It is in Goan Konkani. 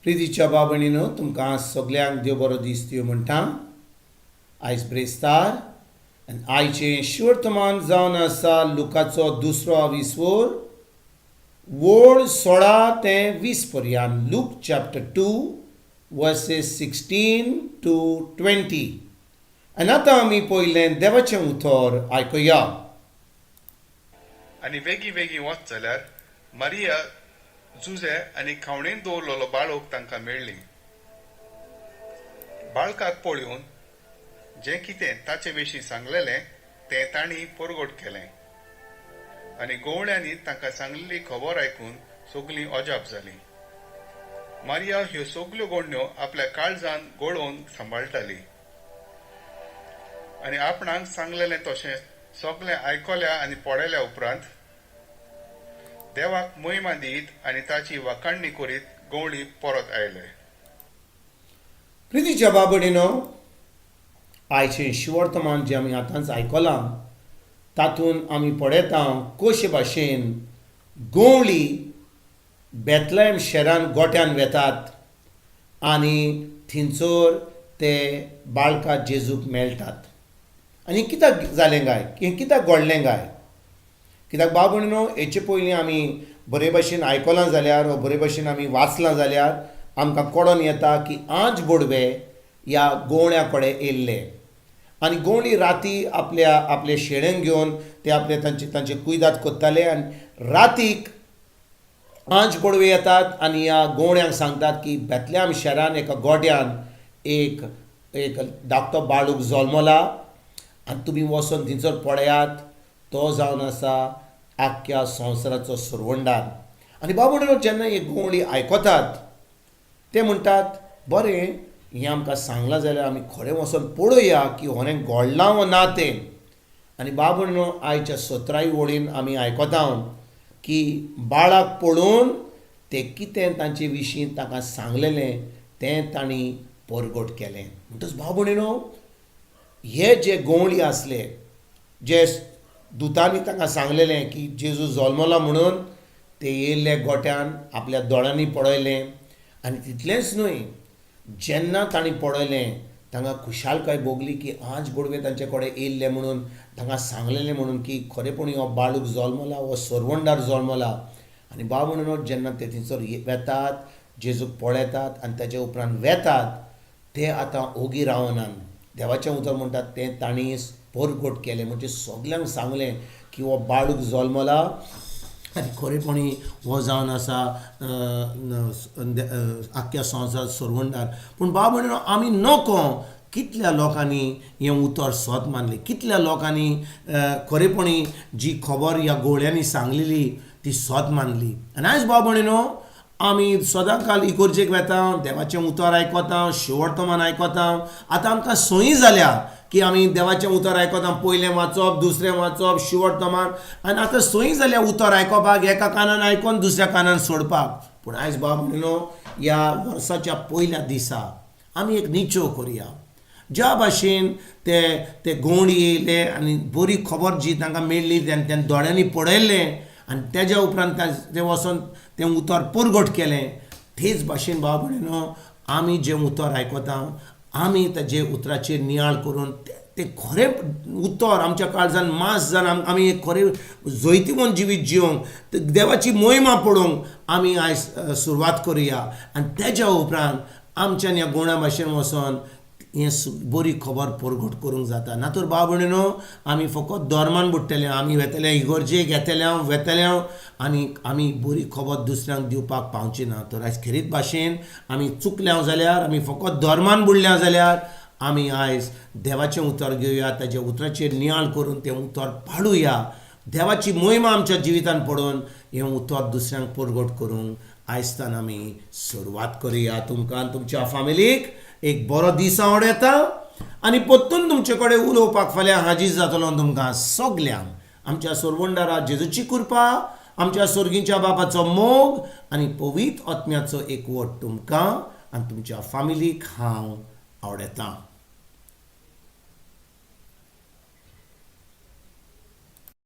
प्रितीच्या बाबणीनो, तुमकां सगल्यांक देव बरो दीस दिवं म्हणटा. आयज ब्रेस्तार आनी आयचें शिवर्तमान जावन आसा लुकाचो दुसरो आविस्वोर, वोळ 16 ते 20 पर्यंत. Luke chapter 2, verses 16 to 20. आनी आतां आमी पयलें देवाचें उतर आयकुया. आनी वेगीं वेगीं वच जाल्यार मारिया, जुजे आनी खावणेन दवरलेलो बाळक तांकां मेळ्ळी. बाळकाक पळोवन जें कितें ताचे विशीं सांगलेलें तें तांणी परगट केलें आनी गवळ्यांनी तांकां सांगलेली खबर आयकून सगलीं अजाप जालीं. मारिया ह्यो सगल्यो गोडण्यो आपल्या काळजान गळोवन सांबाळटाली आनी आपणाक सांगलेलें तशें सगलें आयकल्या आनी पळयल्या उपरांत देवाक महिमा दीत आनी ताची वाखाणणी करीत गवळी परत आयले. प्रितीच्या बाबडीनो, आयचें शिवर्तमान जें आमी आतांच आयकलां, तातूंत आमी पळयता कशे भाशेन गवळी बेतलेम शहरान गोट्यान वेतात आनी थंयसर ते बाळका जेजूक मेळटात. आनी कित्याक जालें काय हें, कित्याक घडलें काय? कित्याक बाबणीनो, हेचे पयलीं आमी बरे भाशेन आयकलां जाल्यार वा बरे भाशेन आमी वाचलां जाल्यार आमकां कळोन येता की आंज बोडवे ह्या गवळ्या कडेन येयल्ले आनी गवळी राती आपल्या आपले शेळेंक घेवन ते आपले तांचे तांचे कुयदाद करताले आनी रातीक आंज बोडवे येतात आनी ह्या गवळ्यांक सांगतात की बेतल्याम शहरान एका गोट्यान एक एक धाकटो बाळूक जल्मला आनी तुमी वचोन थंयसर पळयात, तो जावन आसा आख्ख्या संवसाराचो सरवंडार. आनी बाबडो जेन्ना ही गवळी आयकतात, ते म्हणटात, बरें, हें आमकां सांगलां जाल्यार आमी खरें वचोन पळोवया की खरें घडलां वो ना तें. आनी बाबडो, आयच्या 17 वळीन आमी आयकता की बाळाक पळोवन ते कितें तांचे विशीं ताका सांगलेलें तें तांणी परगट केलें. म्हणटच बाबडो, हे जे गवळी आसले, जे दुतांनी तांकां सांगलेलें की जेजू जल्मला म्हणून, ते येयल्ले गोट्यान आपल्या दोळ्यांनी पळयलें. आनी तितलेंच न्हय, जेन्ना तांणी पळयलें, तांकां खुशालकाय भोगली की आज बोडवे तांचे कडेन येयल्ले म्हणून तांकां सांगलेलें म्हणून की खरेपणी हो बाळूक जल्मला, हो सरवंडार जल्मला. आनी बाबडो, जेन्ना ते थंयसर वेतात, जेजूक पळयतात आनी ताचे उपरांत वेतात, ते आतां ओगी रावनात. देवाचें उतर म्हणटात तें तांणी परगट केलें, म्हणजे सगल्यांक सांगलें की हो बाळूक जल्मला आनी खरेपणी हो जावन आसा आख्ख्या संवसार सरवंडार. पूण बाबडो, आमी नको कितल्या लोकांनी हें उतर सत मानलें, कितल्या लोकांनी खरेपणी जी खबर ह्या गवळ्यांनी सांगलेली ती सत मानली. आनी आयज बाबडो, आमी सदां काल इगोर्जेक वेता, देवाचें उतर आयकता, शिवर्तमान आयकता. आतां आमकां संवय जाल्या की आमी देवाचें उतर आयकता, पयलें वाचप, दुसरें वाचप, शिवर्तमान. आनी आतां संवय जाल्या उतर आयकोपाक, एका कानान आयकोन दुसऱ्या कानान सोडपाक. पूण आयज बाबा, ह्या वर्साच्या पयल्या दिसा आमी एक निचो करुया. ज्या भाशेन ते ते गवळी येयले आनी बरी खबर जी तांकां मेळ्ळी, तेन्ना दोळ्यांनी पळयल्लें आनी तेज्या उपरांत तें वचोन तें उतर परगट केलें, तेच भाशेन भाव भयणीनो, आमी जें उतर आयकता, आमी ताजे उतराचेर नियाळ करून तें खरें उतर आमच्या काळजान मास जावन आमी एक खरें जैतिवंत जिवीत जिवंक, देवाची मोहिमा पळोवंक आमी आयज सुरवात करुया. आनी तेज्या उपरांत आमच्यान ह्या गवळ्यां भाशेन वचोन हें बरी खबर परगट करूंक जाता. ना तर भाव भयणीनो, आमी फकत धर्मान बुडटले. आमी वेतले इगोर्जेक, येतले हांव, वेतले हांव आनी आमी बरी खबर दुसऱ्यांक दिवपाक पावची ना. तर आयज खेरीत भाशेन आमी चुकल्या जाल्यार, आमी फकत धर्मान बुडल्या जाल्यार, आमी आयज देवाचें उतर घेवया, ताच्या उतराचेर नियाळ करून तें उतर पाळुया. देवाची मोहिमा आमच्या जिवितान पडून हें उतर दुसऱ्यांक परगट करूंक आयजतान आमी सुरवात करुया. तुमकां, तुमच्या फामिलीक एक बरो दीस आवड येता आनी परतून तुमचे कडेन उलोवपाक फाल्यां हाजीर जातलो. तुमकां सगल्यांक आमच्या सोरवंडारा जेजूची कृपा, आमच्या सोर्गींच्या बापाचो मोग आनी पवित्र आत्म्याचो एकवट तुमकां आनी तुमच्या फामिलीक हांव आवडयतां.